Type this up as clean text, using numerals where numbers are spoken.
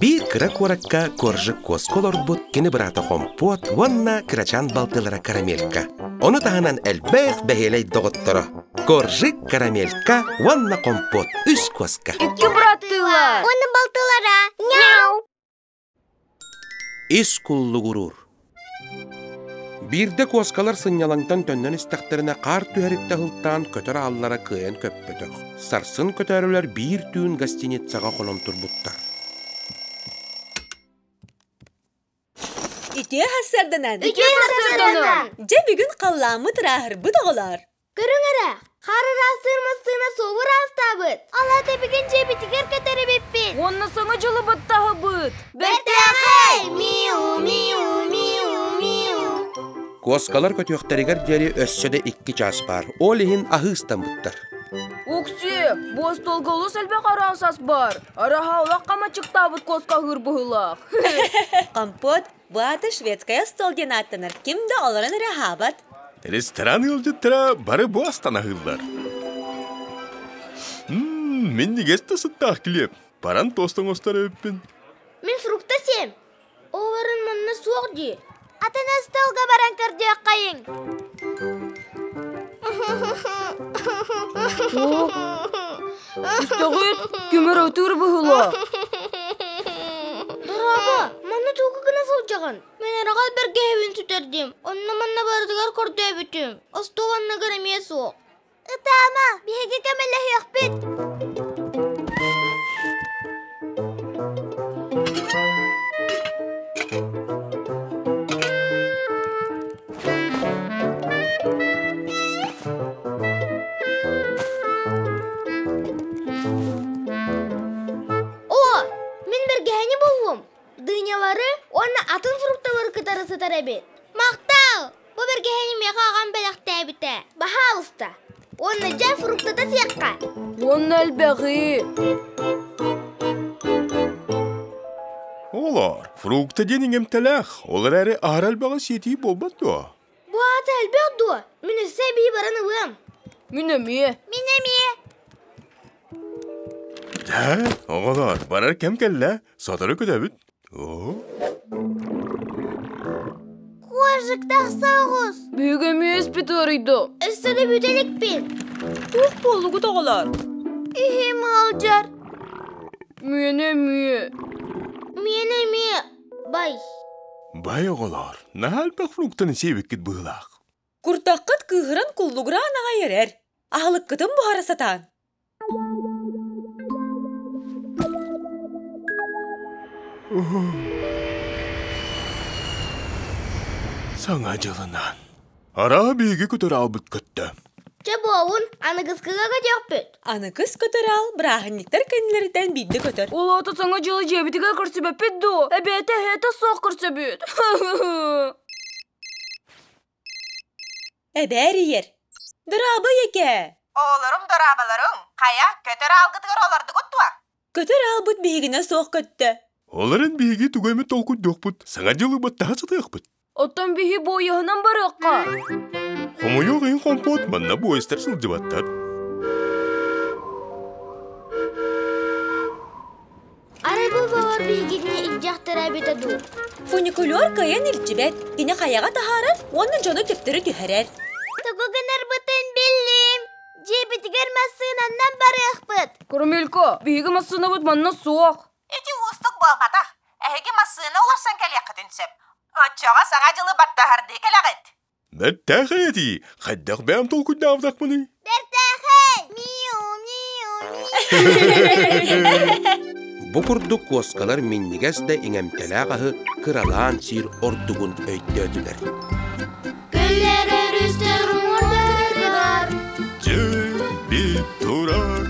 Биир кыра куоракка Коржик куоска олорбут кини быраата Хомпуот уонна кырачаан балтылара Карамелька. Ону таһынан элбэх бэһиэлэй доҕотторо Коржик, Карамелька уонна Хомпуот үс куоска. Икки быраттыылар. Уонна балтылара. Няу! Ис куллугуруур. Биирдэ куоскалар сынньалаҥтан төннөн истэхтэринэ хаар түһэриттэ ыһылтаан көтөр ааллара кыайан көппөтөх. Сарсын көтөөрүлэр биир түүн гостиницаҕа хонон турбуттар. Үтүө сарсыарданан! Үтүө сарсыарданан! Дьэ бүгүн халлааммыт ырааһырбыт оҕолоор! Көрүҥ эрэ, хаар ыраастыыр массыына суолу ыраастаабыт. Ол аата бүгүн дьиэбитигэр көтөр эбиппит. Уонна саҥа дьылы баттаһабыт. Бэртээхэй! Миу, миу, миу, миу. Куоскалар көтүөхтэригэр диэри өссө да икки чаас баар. Ол иһин аһыы ыстаммыттар. Укси, бу остуолга олус элбэх араас ас баар. Араһа олох хамачыктаабыт куоска аһыыр быһыылаах. Компот, бу аата шведская стол диэн ааттанар. Ким да олорон эрэ аһаабат. Ресторан ыалдьыттара бары бу астан аһыыллар. Минньигэс да сыттаах килиэп. Баран тост оҥостор эбиппин. Мин фрукта сиэм. Олорун манна суох дии. Атын остуолга баран көрдүөххэйиҥ. Үстэҕит, ким эрэ ытыыр быһыылаах. Дорообо, манна тугу гына сылдьаҕын? Мин араҕал бэргэһэбин сүтэрдим. Онно манна барытыгар көрдөөбүтүм. Остуол анныгар эмиэ суох. Ытаама, биһиги көмөлөһүөхпүт. О, мин бэргэһэни буллум. Дынялары уонна атын фрукталары кытары сытар эбит. Махтал! Бу бэргэһэни миэхэ аҕам бэлэхтээбитэ. Баһаалыста. Уонна дьэ фруктата сиэххэ. Уонна элбэҕи. Олор, фрукта диэн иҥэмтэлээх, ол эрээри аһара элбэҕи сиэтии буолбат дуо? Бу аата элбэх дуо? Мин өссө эбии баран ылыам. Мин эмиэ. Мин эмиэ. Дьэ, оҕолор, барар кэм кэллэ. Сотору көтөбүт. Оо. Кожик тахса оҕус. Биһиги эмиэ испит ыарыйда. Өссө да бүтэ иликпин. Туох буоллугут оҕолор? Иһим ыалдьар. Миэнэ эмиэ. Миэнэ эмиэ. Бай. Бай оҕолор, наһаа элбэх фруктаны сиэбиккит быһыылаах. Куртаххыт кыыһыран куллугураан аҕай эрэр. Аһылыккытын буһара сатаан. Саҥа дьылынан. Араа биһиги көтөр аалбыт көттө. Чэ буолун, аныгыскыга көтүөхпүт. Аныгыс көтөр аал бырааһынньыктар кэннилэриттэн биирдэ көтөр. Ол аата саҥа дьылы дьиэбитигэр көрсүбэппит дуо? Эбээтэ эһээтэ суох көрсөбүт. Эбээ эрийэр. Дорообо ийэкээ! Оҕолорум дорооболоруҥ! Хайа, көтөр аалгытыгар олордугут дуо? Көтөр аалбыт биһигинэ суох көттө. Ол эрэн биһиги тугу эмит толкуйдуохпут, саҥа дьылы баттаһа сатыахпыт. Оттон биһи буойаһынан барыахха. Хомойуох иһин хомпуот манна буойастар сылдьыбаттар. Арай бу баҕар биһигини илдьэхтэрэ эбитэ дуу? Фуникулер кыайан илдьибэт, кини хайаҕа таһаарар уонна дьону төптөрү түһэрэр. Тугу гынарбытын биллим. Дьиэбитигэр массыынаннан барыахпыт. Карамелька, биһиги массыынабыт манна суох. Ити уустук буолбатах. Эһиги массыына уларсан кэлиэххитин сөп. Оччоҕо саҥа дьылы баттаһардыы кэлэҕит. Бэртээхэй этии! Хайдах бэйэм толкуйдаабатахпыный? Бэртээхэй! Миу, миу, миу. Бу курдук куоскалар минньигэс да иҥэмтэлээх аһы кыралаан сиир ордугун өйдөөтүлэр. Көллөр өрүстэр уҥуордарыгар Дьиҥ турар.